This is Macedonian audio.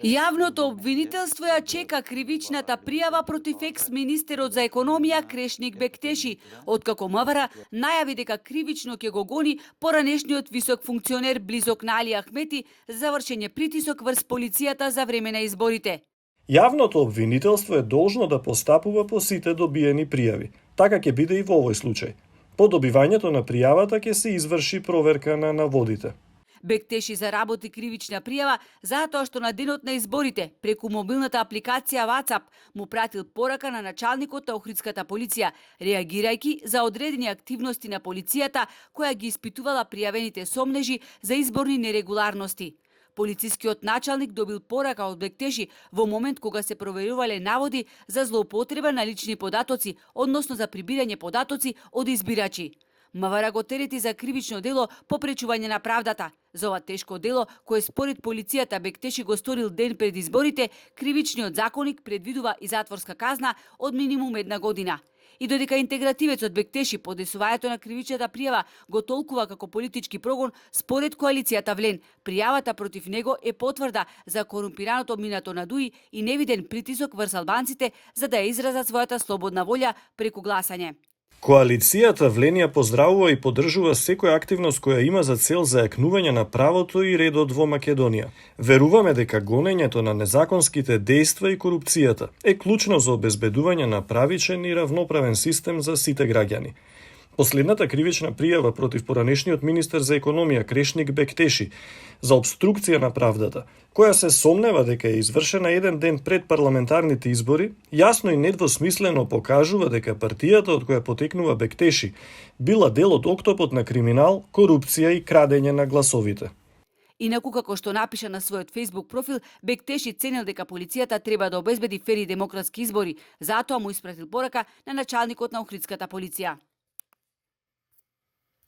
Јавното обвинителство ја чека кривичната пријава против екс-министерот за економија Крешник Бектеши, откако МВР најави дека кривично ќе го гони поранешниот висок функционер близок на Али Ахмети за вршење притисок врз полицијата за време на изборите. Јавното обвинителство е должно да постапува по сите добиени пријави. Така ќе биде и во овој случај. По добивањето на пријавата ќе се изврши проверка на наводите. Бектеши заработи кривична пријава затоа што на денот на изборите преку мобилната апликација WhatsApp му пратил порака на началникот на Охридската полиција, реагирајќи за одредени активности на полицијата која ги испитувала пријавените сомнежи за изборни нерегуларности. Полицискиот началник добил порака од Бектеши во момент кога се проверувале наводи за злоупотреба на лични податоци, односно за прибирање податоци од избирачи. МВР го терети за кривично дело попречување на правдата. За ова тешко дело, кое според полицијата Бектеши го сторил ден пред изборите, кривичниот законник предвидува и затворска казна од минимум 1 година. И додека интегративецот Бектеши подесувањето на кривичната пријава го толкува како политички прогон, според коалицијата Влен, пријавата против него е потврда за корумпираното минато на ДУИ и невиден притисок врз албанците за да ја изразат својата слободна волја преку гласање. Коалицијата Влен ја поздравува и поддржува секоја активност која има за цел зајакнување на правото и редот во Македонија. Веруваме дека гонењето на незаконските дејства и корупцијата е клучно за обезбедување на правичен и равноправен систем за сите граѓани. Последната кривична пријава против поранешниот министер за економија Крешник Бектеши за обструкција на правдата, која се сомнева дека е извршена еден ден пред парламентарните избори, јасно и недвосмислено покажува дека партијата од која потекнува Бектеши била дел од октопот на криминал, корупција и крадење на гласовите. Инаку, како што напиша на својот Facebook профил, Бектеши ценил дека полицијата треба да обезбеди фери демократски избори, затоа му испратил порака на началникот на Охридската полиција.